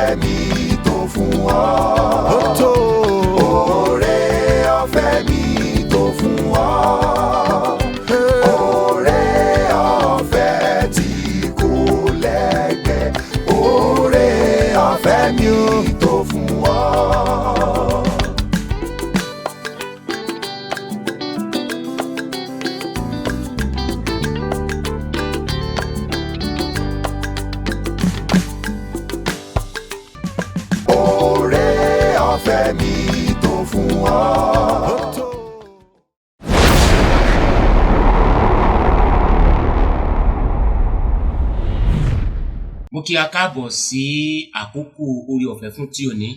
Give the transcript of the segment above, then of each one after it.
Ọ̀fẹ́ mi tó fún ọ. Ó tó. Oore ọ̀fẹ́ mi tó fún ọ. Oore ọ̀fẹ́ tí kò lẹ́gbẹ́. Oore ọ̀fẹ́ mi tó fún ọ. Oore ọ̀fẹ́ mi tó fún ọ. Ó tó. Mo kí a káàbọ̀ sí àkókò oore ọ̀fẹ́ fún tí òní.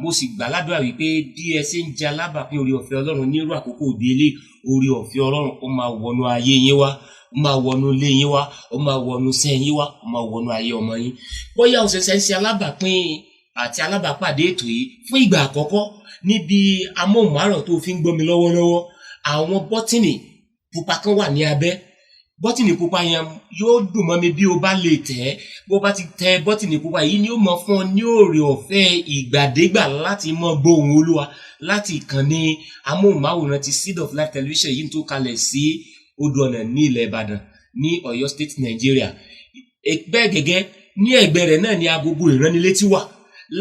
Mo sì gbàládùra wípé bí ẹ ṣe ń jẹ alábàápín oore ọ̀fẹ́ Ọlọ́run nírú àkókò òbí ilé, oore ọ̀fẹ́ Ọlọ́run ó máa wọnú ayé yín wá, ó máa wọnú ilé yín wá, ó máa wọnú iṣẹ́ yín wá, ó máa wọnú ayé ọmọ yín. Bóyá o ṣẹ̀ṣẹ̀ ń ṣe alábàápín àti alábàápàdé ètò yìí fún ìgbà àkọ́kọ́ níbi amóhùnmáwòrán tó fi ń gbọ́ mi lọ́wọ́lọ́wọ́, àwọn bọ́tìnì pupa kan wà ní abẹ́. Bọ́tìnì pupa yẹn yóò dùn mọ́ mi bí o bá lè tẹ̀ ẹ́. Bó bá ti tẹ bọ́tìnì pupa yìí ni ó mọ fún ọ ní òrè ọ̀fẹ́ ìgbàdégbà láti mọ gbóhùn Olúwa láti ìkànnì amóhùnmáwòrán ti Seed of Life Television yìí tó kalẹ̀ sí Odò Ọ̀nà ní ilẹ̀ Ìbàdàn ní Ọ̀yọ́ State, Nigeria. Bẹ́ẹ̀ gẹ́gẹ́, ní ẹ̀gbẹ́ rẹ̀ náà ni agogo ìránnilétí wà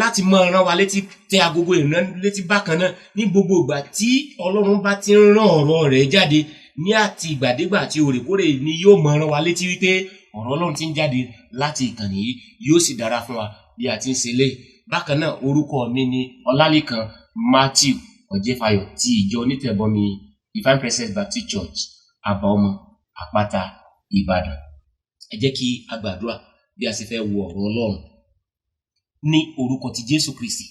láti máa rán wa létí. Tẹ agogo ìránnilétí bákan náà ní gbogbo ìgbà tí Ọlọ́run bá ti ń rán ọ̀rọ̀ rẹ̀ jáde ní àti ìgbàdégbà àti òrèkóòrè ni yóò máa rán wa létí wípé ọ̀rọ̀ Ọlọ́run ti ń jáde láti ìkànnì yìí. Yóò sì dára fún wa bí a ti ń ṣe léyìí. Bákan náà, orúkọ mi ni Ọlálékan Matthew Ọ̀jẹ́fayọ̀ ti ìjọ onítẹ̀bọmi Divine Presence Baptist Church, Àbáọmọ, Àpáta, Ìbàdàn. Ẹ jẹ́ kí a gbàdúrà bí a ṣe fẹ́ wo ọ̀rọ̀ Ọlọ́run. Ní orúkọ ti Jésù Kristi,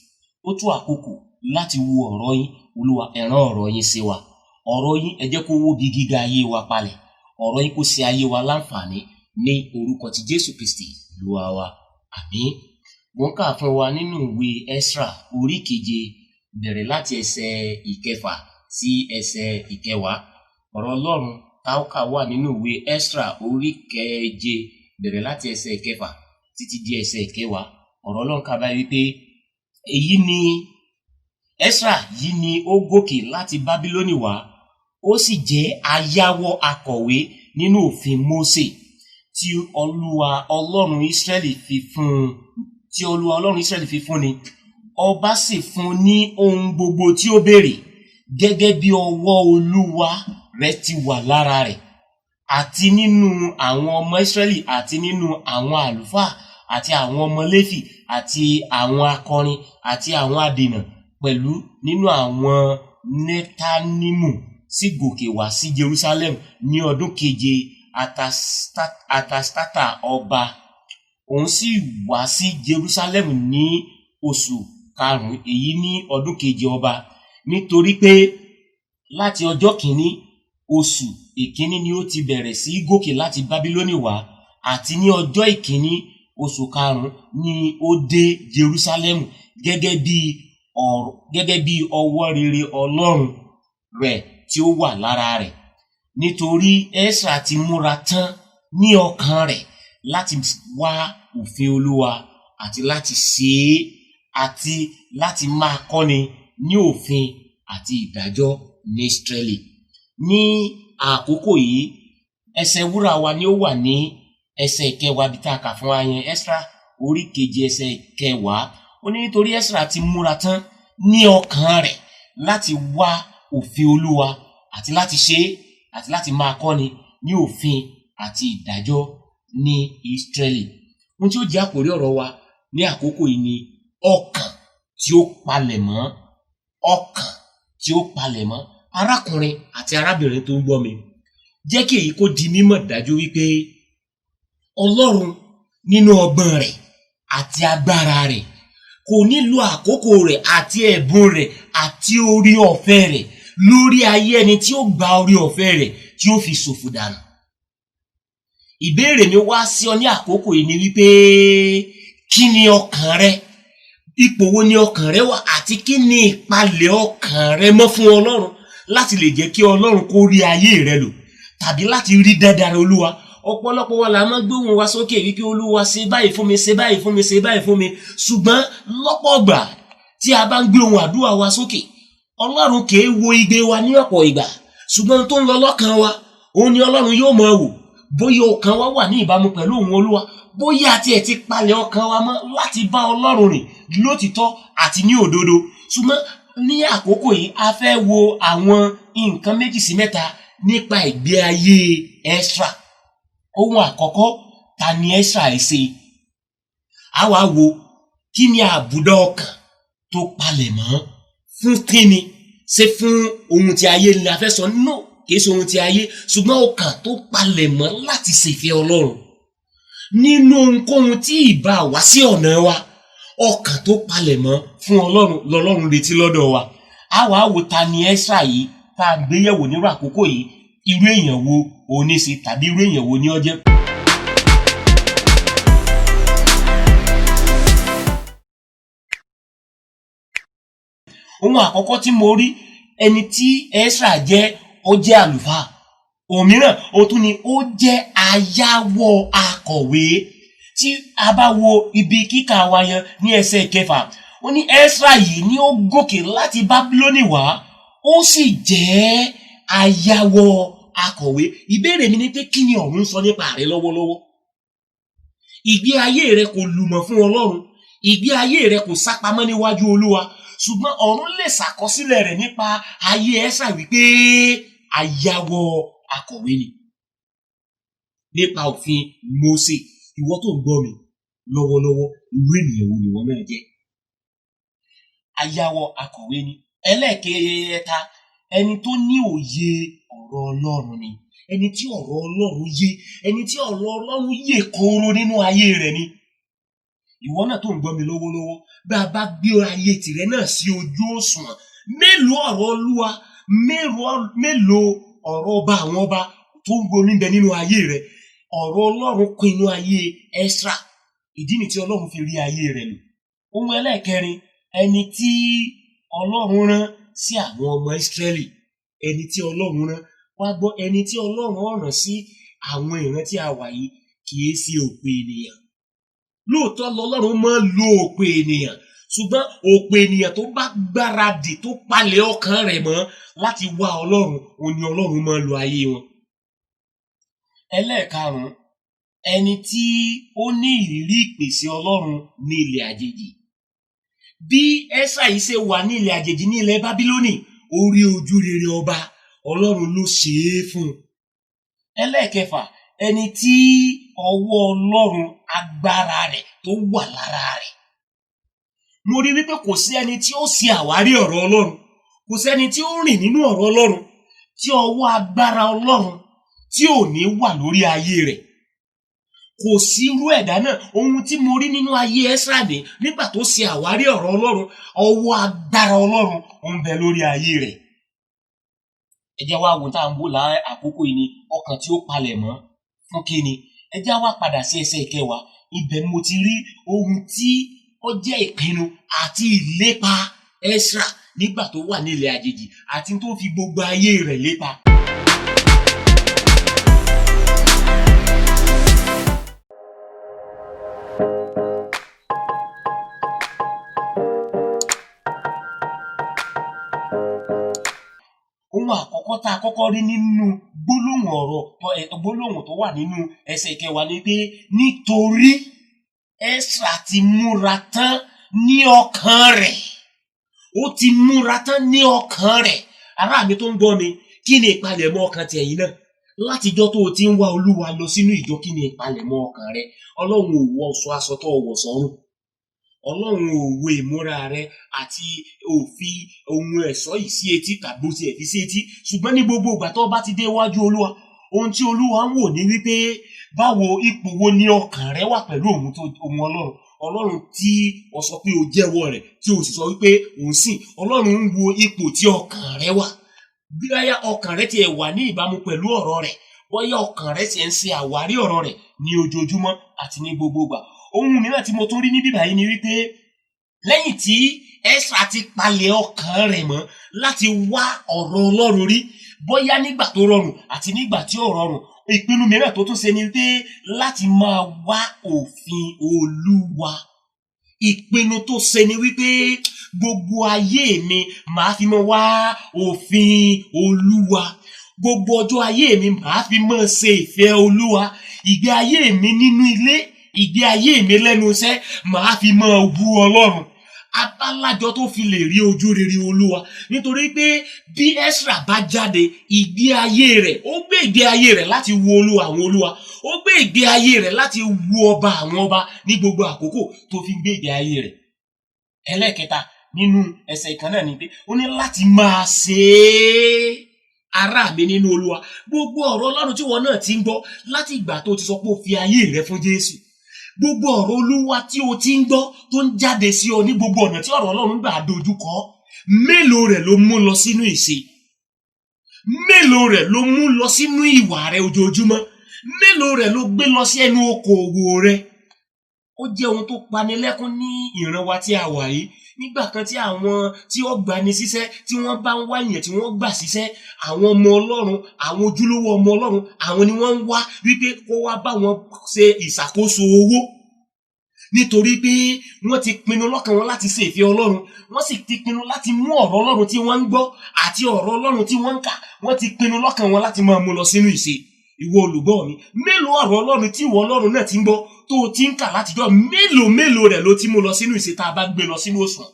ó tó àkókò láti wo ọ̀rọ̀ yín. Olúwa, ẹ rán ọ̀rọ̀ yín sí wa. Ọ̀rọ̀ yín, ẹ jẹ́ kó wó bí gíga ayé wa palẹ̀. Ọ̀rọ̀ yín kó ṣe ayé wa láǹfààní ní orúkọ ti Jésù Kristi Olúwa wa. Àmín. Mo ń kà fún wa nínú ìwé Ẹ́sírà orí keje, bẹ̀rẹ̀ láti ẹsẹ̀ ìkẹfà sí ẹsẹ̀ ìkẹwàá. Ọ̀rọ̀ Ọlọ́run táókà wà nínú ìwé Ẹ́sírà orí keje, bẹ̀rẹ̀ láti ẹsẹ̀ ìkẹfà títí di ẹsẹ̀ ìkẹwàá. Ọ̀rọ̀ Ọlọ́run kà báyìí wípé èyí ni Ẹ́sírà yìí ni ó gòkè láti Bábílónì wá, ó sì jẹ́ ayáwọ́ akọ̀wé nínú òfin Mósè tí Olúwa Ọlọ́run Ísírẹ́lì fi fún un, tí Olúwa Ọlọ́run Ísírẹ́lì fi fún ni. Ọba sì fún un ní ohun gbogbo tí ó béèrè gẹ́gẹ́ bí ọwọ́ Olúwa rẹ̀ ti wà lára rẹ̀, àti nínú àwọn ọmọ Ísírẹ́lì, àti nínú àwọn àlùfáà, àti àwọn ọmọ Léfì, àti àwọn akọrin, àti àwọn adènà pẹ̀lú nínú àwọn Nẹ́tánímù sì gòkè wá sí Jerusalem ní ọdún keje Artasasta ọba. Òun sì wá sí Jerusalem ní oṣù karùn-ún, èyí ní ọdún keje ọba, nítorí pé láti ọjọ́ kìíní oṣù ìkíní ni ó ti bẹ̀rẹ̀ sí gòkè láti Bábílónì wá, àti ní ọjọ́ ìkíní oṣù karùn-ún ni ó dé Jerusalem gẹ́gẹ́ bí ọwọ́ rere Ọlọ́run rẹ̀ tí ó wà lára rẹ̀. Nítorí Ẹ́sírà ti múra tán ní ọkàn rẹ̀ láti wá òfin Olúwa àti láti ṣe é, àti láti máa kọ́ni ní òfin àti ìdájọ́ ní Ísírẹ́lì. Ní àkókò yìí, ẹsẹ̀ wúrà wa ni ó wà ní ẹsẹ̀ ìkẹwàá bí tá a kà fún wa yẹn, Ẹ́sírà orí keje ẹsẹ̀ ìkẹwàá. Ó ní nítorí Ẹ́sírà ti múra tán ní ọkàn rẹ̀ láti wá òfin Olúwa àti láti ṣe é, àti láti máa kọ́ni ní òfin àti ìdájọ́ ní Ísírẹ́lì. Ohun tí ó jẹ́ àkórí ọ̀rọ̀ wa ní àkókò yìí ni ọkàn tí ó palẹ̀ mọ́, ọkàn tí ó palẹ̀ mọ́. Arákùnrin àti arábìnrin tó ń gbọ́ mi, jẹ́ kí èyí kó di mímọ̀ dájú wípé Ọlọ́run nínú ọgbọ́n rẹ̀ àti agbára rẹ̀ kò nílò àkókò rẹ̀ àti ẹ̀bùn rẹ̀ àti orí ọ̀fẹ́ rẹ̀ lórí ayé ẹni tí ó gba orí ọ̀fẹ́ rẹ̀ tí ó fi ṣòfò dànù. Ìbéèrè mi wá sí ọ ní àkókò yìí ni wípé kí ni ọkàn rẹ, ipò wo ni ọkàn rẹ wà, àti kí ni ìpalẹ̀ ọkàn rẹ mọ́ fún Ọlọ́run láti lè jẹ́ kí Ọlọ́run kó rí ayé rẹ lò tàbí láti rí dáadáa Olúwa. Ọ̀pọ̀lọpọ̀ wa la máa ń gbóhùn wa sókè wípé Olúwa, ṣe báyìí fún mi, ṣe báyìí fún mi, ṣe báyìí fún mi. Ṣùgbọ́n lọ́pọ̀ ìgbà tí a bá ń gbé ohùn àdúrà wa sókè, Ọlọ́run kì í wo igbe wa ní ọ̀pọ̀ ìgbà, ṣùgbọ́n ohun tó ń lọ lọ́kàn wa, òun ni Ọlọ́run yóò máa wò, bóyá ọkàn wa wà ní ìbámu pẹ̀lú òun Olúwa, bóyá àti ẹ̀ ti palẹ̀ ọkàn wa mọ́ láti bá Ọlọ́run rìn lótìtọ́ àti ní òdodo. Ṣùgbọ́n ní àkókò yìí, a fẹ́ wo àwọn nǹkan méjì sí mẹ́ta nípa ìgbé ayé Ẹ́sírà. Ohun àkọ́kọ́, ta ni Ẹ́sírà ẹ̀ ṣe? A wá wo kí ni àbùdá ọkàn tó palẹ̀ mọ́ fún kíni. Ṣé fún ohun tí ayé ni a fẹ́ sọ? No, kìí ṣe ohun tí ayé, ṣùgbọ́n ọkàn tó palẹ̀ mọ́ láti ṣèfẹ́ Ọlọ́run nínú ohunkóhun tí ìbá wá sí ọ̀nà wa. Ọkàn tó palẹ̀ mọ́ fún Ọlọ́run lọ́lọ́run retí lọ́dọ̀ wa. A wàá wo ta ni Ẹ́sírà yìí tá a gbéyẹ̀wò nírú àkókò yìí, irú èèyàn wo òní ṣe tàbí irú èèyàn wo ni ó jẹ́. Ohun àkọ́kọ́ tí mo rí, ẹni tí Ẹ́sírà jẹ́, ó jẹ́ àlùfáà. Òmíràn ó tún ni, ó jẹ́ ayáwọ́ akọ̀wé. Tí a bá wo ibi kíkà wa yẹn ní ẹsẹ̀ kẹfà, ó ní Ẹ́sírà yìí ni ó gòkè láti Bábílónì wá, ó sì jẹ́ ayáwọ́ akọ̀wé. Ìbéèrè mi ni pé, kí ni ọ̀run sọ nípa rẹ lọ́wọ́lọ́wọ́? Ìgbé ayé rẹ kò lùmọ̀ fún Ọlọ́run, ìgbé ayé rẹ kò sápamọ́ níwájú Olúwa, ṣùgbọ́n ọ̀run lè ṣàkọsílẹ̀ rẹ̀ nípa ayé Ẹ́sírà wípé ayáwọ́ akọ̀wé ni nípa òfin Mósè. Ìwọ tó ń gbọ́ mi lọ́wọ́lọ́wọ́, irú ènìyàn wo ni ìwọ náà jẹ́? Ayáwọ́ akọ̀wé ni. Ẹlẹ́ẹ̀kẹta, ẹni tó ní òye ọ̀rọ̀ Ọlọ́run ni, ẹni tí ọ̀rọ̀ Ọlọ́run yé, ẹni tí ọ̀rọ̀ Ọlọ́run yè kooro nínú ayé rẹ̀ ni. Ìwọ náà tó ń gbọ́ mi lọ́wọ́lọ́wọ́, bá a bá gbé ayé tìrẹ náà sí ojú òṣùwọ̀n, mélòó ọ̀rọ̀ Olúwa, mélòó ọ̀rọ̀ ọba àwọn ọba tó ń gbomi bẹ nínú ayé rẹ? Ọ̀rọ̀ Ọlọ́run kún inú ayé Ẹ́sírà, ìdí ni tí Ọlọ́run fi rí ayé rẹ̀ lò. Ohun ẹlẹ́ẹ̀kẹrin, ẹni tí Ọlọ́run rán sí àwọn ọmọ Ísírẹ́lì, ẹni tí Ọlọ́run rán wá gbọ́, ẹni tí Ọlọ́run rán sí àwọn ìran tí a wà yìí kì í ṣe òpè ènìyàn. Lóòótọ́ lọ́lọ́run máa ń lo òpè ènìyàn, ṣùgbọ́n òpè ènìyàn tó bá gbáradì, tó palẹ̀ ọkàn rẹ̀ mọ́ láti wá Ọlọ́run, òun ni Ọlọ́run máa ń lo ayé wọn. Ẹlẹ́ẹ̀karùn-ún, ẹni tí ó ní ìrírí ìpèsè Ọlọ́run ní ilẹ̀ àjèjì. Bí Ẹ́sírà yìí ṣe wà ní ilẹ̀ àjèjì ní ilẹ̀ Bábílónì, ó rí ojú rere ọba, Ọlọ́run ló ṣe é fún un. Ẹlẹ́ẹ̀kẹfà, ẹni tí ọwọ́ Ọlọ́run, agbára rẹ̀ tó wà lára rẹ̀. Mo rí wípé kò sí ẹni tí ó ṣe àwárí ọ̀rọ̀ Ọlọ́run, kò sí ẹni tí ó rìn nínú ọ̀rọ̀ Ọlọ́run tí ọwọ́ agbára Ọlọ́run tí ò ní wà lórí ayé rẹ̀. Kò sí irú ẹ̀dá náà. Ohun tí mo rí nínú ayé Ẹ́sírà ní nígbà tó ṣe àwárí ọ̀rọ̀ Ọlọ́run, ọwọ́ agbára Ọlọ́run ó ń bẹ lórí ayé rẹ̀. Ẹ jẹ́ wá wo tá à ń wò lá àkókò yìí ni ọkàn tí ó palẹ̀ mọ́ fún kíni. Ẹ jẹ́ wá padà sí ẹsẹ̀ ìkẹwàá. Ibẹ̀ mo ti rí ohun tí ó jẹ́ ìpinnu àti ìlépa Ẹ́sírà nígbà tó wà ní ilẹ̀ àjèjì àti tó fi gbogbo ayé rẹ̀ lépa. Ohun àkọ́kọ́ tá a kọ́kọ́ rí nínú gbólóhùn ọ̀rọ̀ gbólóhùn tó wà nínú ẹsẹ̀ ìkẹwàá ni pé nítorí Ẹ́sírà ti múra tán ní ọkàn rẹ̀. Ó ti múra tán ní ọkàn rẹ̀. Ará mi tó ń gbọ́ mi, kí ni ìpalẹ̀mọ́ ọkàn ti ẹ̀yin náà? Látijọ́ tó o ti ń wá Olúwa lọ sínú ìjọ, kí ni ìpalẹ̀mọ́ ọkàn rẹ? Ọlọ́run ò wọ aṣọ tó wọ̀ sọ́rùn. Ọlọ́run ò wo ìmúra rẹ àti òfin ohun ẹ̀ṣọ́ yìí sí etí tàbí ó ti ẹ̀ fi sí etí. Ṣùgbọ́n ní gbogbo ìgbà tó bá ti dé iwájú Olúwa, ohun tí Olúwa ń wò ní wípé báwo, ipò wo ni ọkàn rẹ wà pẹ̀lú ohun Ọlọ́run. Ọlọ́run tí o sọ pé o jẹ́wọ́ rẹ̀, tí o sì sọ wípé òun sìn, Ọlọ́run ń wo ipò tí ọkàn rẹ wà. Bóyá ọkàn rẹ tiẹ̀ wà ní ìbámu pẹ̀lú ọ̀rọ̀ rẹ̀, bóyá ọkàn rẹ tiẹ̀ ń ṣe àwárí ọ̀rọ̀ rẹ̀ ní ojoojúmọ́ àti ní gbogbo ìgbà. Ohun mìíràn tí mo tún rí ní bíbá yìí ni wípé lẹ́yìn tí Ẹ́sírà ti palẹ̀ ọkàn rẹ̀ mọ́ láti wá ọ̀rọ̀ Ọlọ́run rí, bóyá nígbà tó rọrùn àti nígbà tí ò rọrùn, Ìpinnu mìíràn tó tún ṣe ni pé láti máa wá òfin Olúwa. Ìpinnu tó ṣe ni wípé gbogbo ayé mi màá fi máa wá òfin Olúwa, gbogbo ọjọ́ ayé mi màá fi máa ṣe ìfẹ́ Olúwa, ìgbé ayé mi nínú ilé, ìgbé ayé mi lẹ́nu iṣẹ́ màá fi máa wu Ọlọ́run. Abálájọ tó fi lè rí ojú rere Olúwa, nítorí pé bí Ẹ́sírà bá jáde, ìgbé ayé rẹ̀, ó gbé ìgbé ayé rẹ̀ láti wu Olúwa àwọn olúwa, ó gbé ìgbé ayé rẹ̀ láti wu ọba àwọn ọba ní gbogbo àkókò tó fi gbé ìgbé ayé rẹ̀. Ẹlẹ́ẹ̀kẹta nínú ẹsẹ̀ ìkan náà ni pé ó ní láti máa ṣe é. Ará mi nínú Olúwa, gbogbo ọ̀rọ̀ Ọlọ́run tí wọn náà ti ń gbọ́ láti ìgbà tó ti sọ pé ó fi ayé rẹ̀ fún Jésù, gbogbo ọ̀rọ̀ Olúwa tí o ti ń gbọ́ tó ń jáde sí ọ ní gbogbo ọ̀nà tí ọ̀rọ̀ Ọlọ́run gbà dojú kọ, mélòó rẹ̀ ló mú lọ sínú ìṣe? Mélòó rẹ̀ ló mú lọ sínú ìwà rẹ̀ ojoojúmọ́? Mélòó rẹ̀ ló gbé lọ sí ẹnu okòòwò rẹ̀? Ó jẹ́ ohun tó panilẹ́kún ní ìran wa tí a wà yìí. Nígbà kan tí àwọn tí ó gbani síṣẹ́, tí wọ́n bá ń wá èèyàn tí wọ́n gbà síṣẹ́, àwọn ọmọ Ọlọ́run, àwọn ojúlówó ọmọ Ọlọ́run, àwọn ni wọ́n ń wá wípé kó wá bá wọn ṣe ìṣàkóso owó, nítorí pé wọ́n ti pinnu lọ́kàn wọn láti ṣe ìfẹ́ Ọlọ́run, wọ́n sì ti pinnu láti mú ọ̀rọ̀ Ọlọ́run tí wọ́n ń gbọ́ àti ọ̀rọ̀ Ọlọ́run tí wọ́n ń kà, wọ́n ti pinnu lọ́kàn wọn láti máa mú lọ sínú ìṣe. Ìwọ olùgbọ́ mi, mélòó ọ̀rọ̀ Ọlọ́run tí ìwọ Ọlọ́run náà ti ń gbọ́ tó o ti ń kà látijọ́, mélòó mélòó rẹ̀ ló ti mú lọ sínú ìṣe tá a bá gbé lọ sínú òṣùwọ̀n?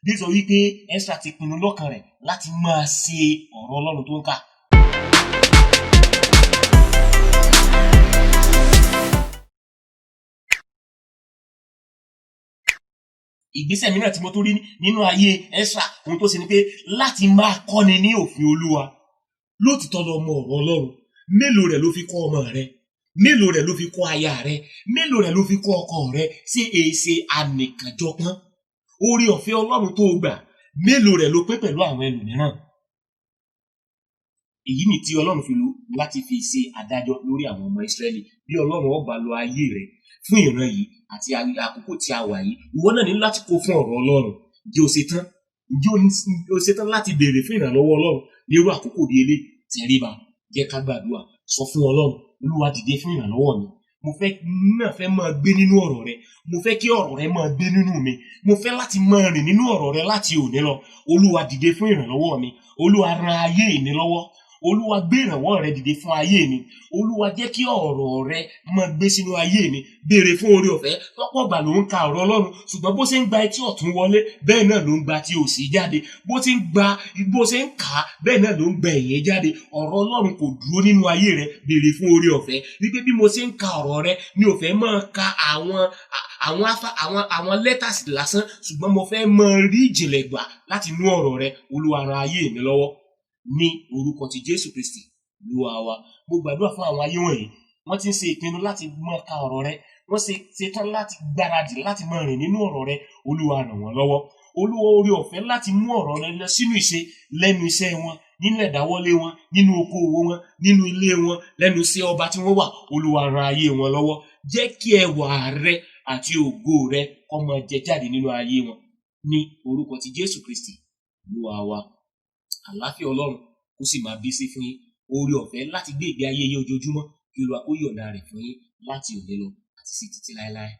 Bí sọ wípé Ẹ́sírà ti pinnu lọ́kàn rẹ̀ láti máa ṣe ọ̀rọ̀ Ọlọ́run tó ń kà. Ìgbésẹ̀ mìíràn tí mo tó rí nínú ayé Ẹ́sírà, ohun tó ṣe ni pé láti máa kọ́ni ní òfin Olúwa. Lóòtítọ́ lọ mọ ọ̀rọ̀ Ọlọ́run, mélòó rẹ̀ ló fi kọ́ ọmọ rẹ̀? Mélòó rẹ̀ ló fi kọ́ aya rẹ̀? Mélòó rẹ̀ ló fi kọ́ ọkọ rẹ̀? Ṣé èsè ànìkànjọpọ́n? Orí ọ̀fẹ́ Ọlọ́run tó gbà, mélòó rẹ̀ ló pín pẹ̀lú àwọn ẹlòmíràn? Èyí ni tí Ọlọ́run fi lò láti fi ṣe adájọ́ lórí àwọn ọmọ Ísírẹ́lì. Bí Ọlọ́run ó bá lo ayé rẹ̀ fún ìran yìí àti àkókò tí a wà yìí, ìwọ náà ní láti kó fún ọ̀rọ̀ Ọlọ́run. Ǹjẹ́ o ṣetán? Ǹjẹ́ o ṣetán láti béèrè fún ìrànlọ́wọ́ Ọlọ́run nírú àkókò bíi eléyìí? Tẹríba, jẹ́ ká gbàdúrà, sọ fún Ọlọ́run, Olúwa dìde fún ìrànlọ́wọ́ mi. Mo fẹ́ náà fẹ́ máa gbé nínú ọ̀rọ̀ rẹ, mo fẹ́ kí ọ̀rọ̀ rẹ máa gbé nínú mi, mo fẹ́ láti máa rìn nínú ọ̀rọ̀ rẹ láti òní lọ. Olúwa dìde fún ìrànlọ́wọ́ mi, Olúwa ran ayé mi lọ́wọ́, Olúwa gbé ìrànwọ́ rẹ dìde fún ayé mi, Olúwa jẹ́ kí ọ̀rọ̀ rẹ máa gbé sínú ayé mi. Béèrè fún oore ọ̀fẹ́. Lọ́pọ̀ ìgbà ló ń ka ọ̀rọ̀ Ọlọ́run, ṣùgbọ́n bó ṣe ń gba etí ọ̀tún wọlé, bẹ́ẹ̀ náà ló ń gba tí òsì jáde. Bó ti ń gba, bó ṣe ń kà á, bẹ́ẹ̀ náà ló ń gba ẹ̀yìn jáde. Ọ̀rọ̀ Ọlọ́run kò dúró nínú ayé rẹ. Béèrè fún oore ọ̀fẹ́ wípé bí mo ṣe ń ka ọ̀rọ̀ rẹ, mi ò fẹ́ máa ka àwọn lẹ́tàsì lásán, ṣùgbọ́n mo fẹ́ máa rí ìjìnlẹ̀ gbà láti inú ọ̀rọ̀ rẹ. Olúwa ran ayé mi lọ́wọ́ ní orúkọ ti Jésù Kristi Olúwa wa. Mo gbàdúrà fún àwọn ayé wọ̀nyí, wọ́n ti ń ṣe ìpinnu láti máa ka ọ̀rọ̀ rẹ, wọ́n ṣe ṣetán láti gbáradì láti máa rìn nínú ọ̀rọ̀ rẹ. Olúwa ràn wọ́n lọ́wọ́. Olúwa oore ọ̀fẹ́ láti mú ọ̀rọ̀ rẹ lọ sínú ìṣe lẹ́nu iṣẹ́ wọn, nínú ẹ̀dáwọ́lé wọn, nínú okòwò wọn, nínú ilé wọn, lẹ́nu iṣẹ́ ọba tí wọ́n wà. Olúwa ran ayé wọn lọ́wọ́. Jẹ́ kí ẹwà rẹ àti ògo rẹ kó máa jẹ jáde nínú ayé wọn ní orúkọ ti Jésù Kristi Olúwa wa. Àlàáfíà Ọlọ́run kó sì máa bí sí fún yín. Oore ọ̀fẹ́ láti gbé ìgbé ayé yín ojoojúmọ́, kí Olúwa kó yọ̀ǹda rẹ̀ fún yín láti òní lọ àti sí títí láéláé.